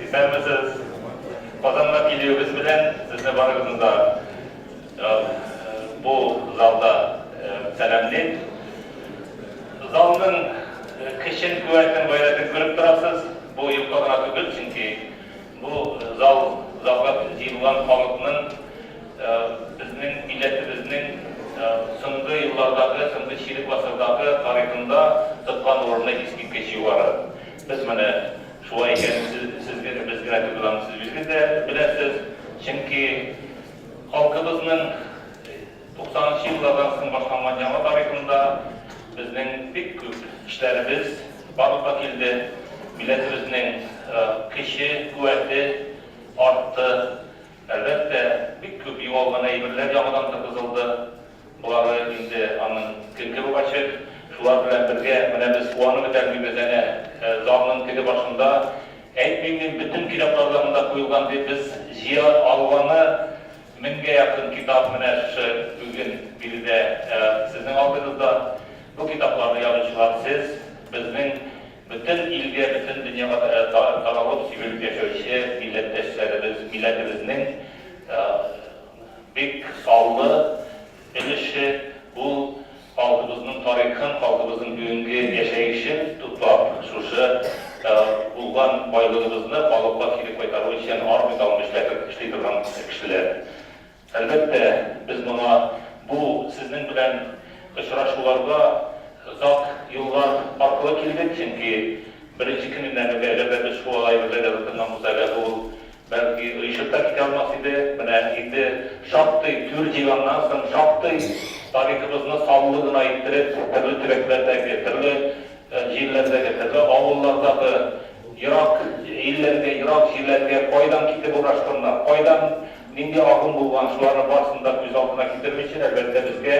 Исәнмесез! Казанга килүегез белән сезне барыгызны да бу залда сәламлим. Залның көчен, куәтен, гайрәтен күреп торасыз. Бу юкка гына түгел, чөнки бу зал, залга җыелган халыкның безнең милләтебезнең соңгы еллардагы, соңгы чирек гасырдагы тарихында тоткан урыны искиткеч югары. Без моны шулай икәнен сез генә, без генә түгел, аны сез үзегез дә беләсез. Чөнки халкыбызның туксанынчы еллардан соң башланган яңа тарихында безнең бик күп эшләребез барлыкка килде, милләтебезнең көче, куәте артты. Әлбәттә, бик күп югалган әйберләр яңадан торгызылды. Болары инде аның көн кебек ачык. Шулар белән бергә менә без куанып бетәлмибез, әнә, залның теге башында, әйтмим мин, бөтен китаплар да монда куелган дип, без җыя алганы меңгә якын китап менә шушы бүген биредә сезнең алдыгызда. Бу китапларны язучылар сез, безнең бөтен илгә, бөтен дөньяга таралып, сибелеп яшәүче милләттәшләребез, милләтебезнең бик саллы өлеше, ул халкыбызның тарихын, халкыбызның бүгенге яшәешен туплап, шушы булган байлыгыбызны халыкка кире кайтару өчен армый-талмый эшли торган кешеләр. Әлбәттә, без моңа бу сезнең белән очрашуларга озак еллар аркылы килдек, чөнки беренче көненнән үк әгәр дә без шул алай бергә тотынган булсак, әле ул бәлки оешып та китә алмас иде. Менә инде шактый түр җыйганнан соң, шактый тарихыбызны саллы гына иттереп, төрле төбәкләрдәге, төрле җирләрдәге, төрле авыллардагы ерак илләргә, ерак җирләргә кайдан китеп урнашканнар, кайдан нинди агым булган, шуларны барысын да күз алдына китерер өчен, әлбәттә, безгә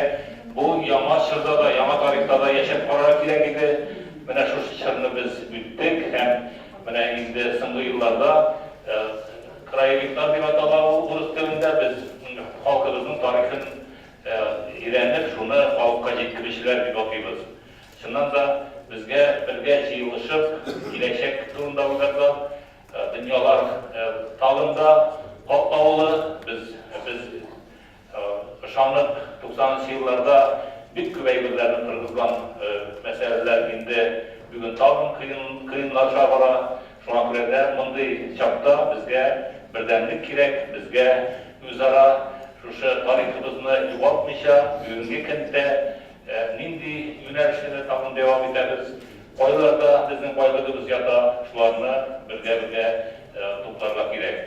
бу яңа чорда да, яңа тарихта да яшәп карарга кирәк иде. Менә шушы чорны без үттек һәм менә инде соңгы елларда краевиклар дип атала ул урыс телендә, без халкыбызның тарихын өйрәнеп, шуны халыкка җиткерүчеләр дип атыйбыз. Чыннан да, безгә бергә җыелышып, киләчәк турында уйларга, дөньялар тагын да катлаулы. Без, без ышанып, туксанынчы елларда бик күп әйберләрне торгызган мәсьәләләр инде бүген тагын кыен, кыенлаша бара. Шуңа күрә дә мондый чакта безгә бердәмлек кирәк, безгә үзара шушы тарихыбызны югалтмыйча, бүгенге көндә Нинди юнәлешне тагын дәвам итәбез, кайларда безнең байлыгыбыз ята, шуларны бергә-бергә тупларга кирәк.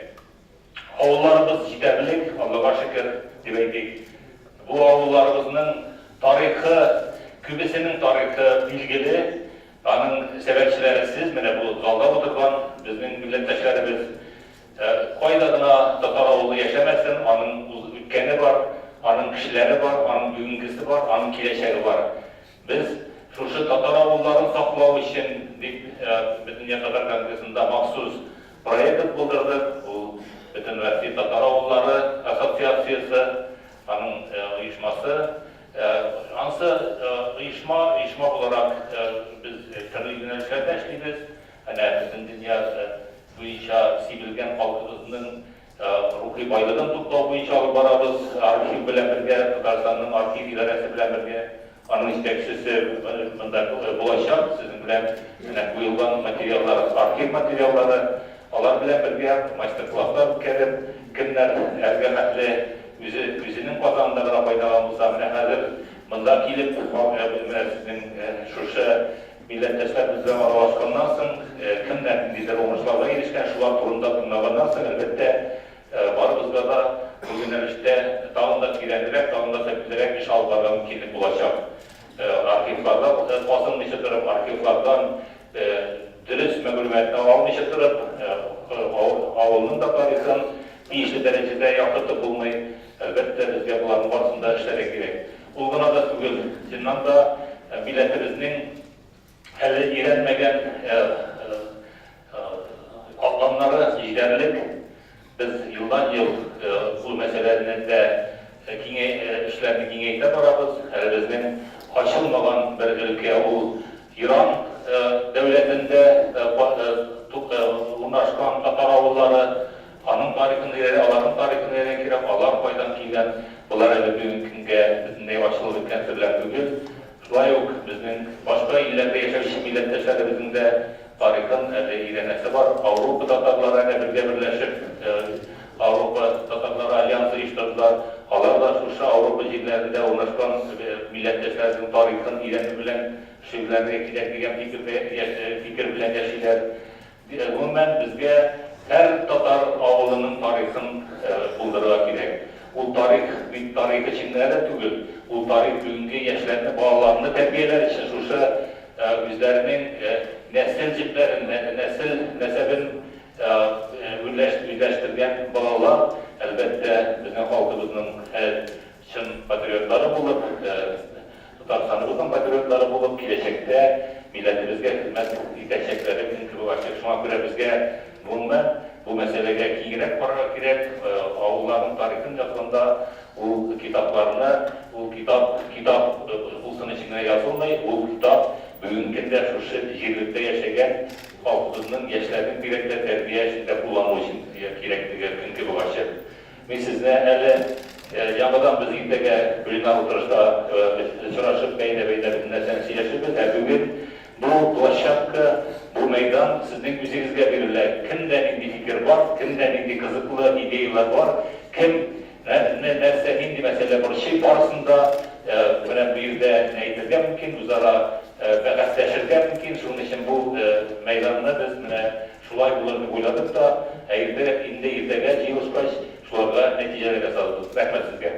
Авылларыбыз җитәрлек, Аллага шөкер, дип әйтик. Бу авылларыбызның тарихы, күбесенең тарихы билгеле, аның сәбәпчеләре сез, менә бу залда утырган безнең милләттәшләребез. Кайда гына татар авылы яшәмәсен, аның үткәне бар, аның кешеләре бар, аның бүгенгесе бар, аның киләчәге бар. Без шушы татар авылларын саклау өчен дип Бөтендөнья татар конгрессында махсус проект булдырдык. Ул Бөтенроссия татар авыллары ассоциациясе, аның оешмасы. Анысы оешма, оешма буларак без төрле юнәлешләрдә эшлибез. Әнә Бөтендөнья буенча сибелгән халкыбызның рухи байлыгын туплау буенча алып барабыз. Архив белән бергә, Татарстанның архив идарәсе белән бергә, аның җитәкчесе монда булачак, сезнең белән менә куелган материаллар, архив материаллары, алар белән бергә мастер-класслар үткәреп, кемнәр әлегә хәтле үзе үзенең Казанында гына кайнаган булса, менә хәзер монда килеп, менә сезнең шушы Милләттәшләр белән аралашканнан соң, кемнәр ниндидер уңышларга ирешкән, шулар турында тыңлаганнан соң, әлбәттә, барыбызга да бу юнәлештә тагын да тирәнрәк, тагын да төплерәк эш алып барырга мөмкинлек булачак. Архивларда казынмыйча торып, архивлардан дөрес мәгълүматны алмыйча торып, авылның да тарихын тиешле дәрәҗәдә яктыртып булмый. Әлбәттә, безгә боларның барысын да эшләргә кирәк. Ул гына да түгел, чыннан да, милләтебезнең әле өйрәнмәгән катламнары җитәрлек. Без елдан-ел бу мәсьәләне дә эшләрне киңәйтә барабыз. Әле безнең ачылмаган бер өлкә ул Иран дәүләтендә урнашкан татар авыллары. авыллары, аның тарихын өйрәнә, аларның тарихын өйрәнергә кирәк, алар кайдан килгән, болар әле бүгенге көнгә бөтенләй ачылып беткән серләр түгел. Шулай ук безнең башка илләрдә яшәүче милләттәшләребезнең дә тарихын әле өйрәнәсе бар. Ауропа татарлары әнә бергә берләшеп, Ауропа татарлары альянсы оештырдылар. Алар да шушы Ауропа җирләрендә урнашкан милләттәшләренең тарихын өйрәнү белән шөгыльләнергә кирәк дигән фикердә, фикер белән яшиләр. Гомумән, безгә һәр татар авылының тарихын булдырырга кирәк. Ул тарих бит тарих өчен генә дә түгел, ул тарих бүгенге яшьләрне, балаларны тәрбияләр өчен, шушы үзләренең нәсел җепләрен, нәсел нәсәбен үзләштергән балалар, әлбәттә, безнең халкыбызның чын патриотлары булып, Татарстаныбызның патриотлары булып, киләчәктә милләтебезгә хезмәт итәчәкләре көн кебек ачык. Шуңа күрә безгә, гомумән, бу мәсьәләгә киңрәк карарга кирәк. Авылларның тарихын язганда, ул китапларны, ул китап китап булсын өчен генә язылмый, ул китап бүгенге көндә шушы җирлектә яшәгән халкыбызның, яшьләрнең бигрәк тә тәрбия эшендә куллану өчен кирәклеге көн кебек ачык. Мин сезне әле яңадан без иртәгә пленар утырышта очрашып, бәйнә-бәйнә бөтен нәрсәне сөйләшербез. Ә бүген бу площадка, бу мәйдан сезнең үзегезгә бирелә. Кемдә нинди фикер бар, кемдә нинди кызыклы идеяләр бар, кем нәрсә, нинди мәсьәлә борчый, барысын да менә бу җирдә әйтергә мөмкин, үзара бәхәсләшергә мөмкин. Шуның өчен бу мәйданны без менә Шулай булыр дип уйладык та, ә иртә, инде иртәгә җыелышкач, шуларга нәтиҗәләр ясарбыз. Рәхмәт сезгә.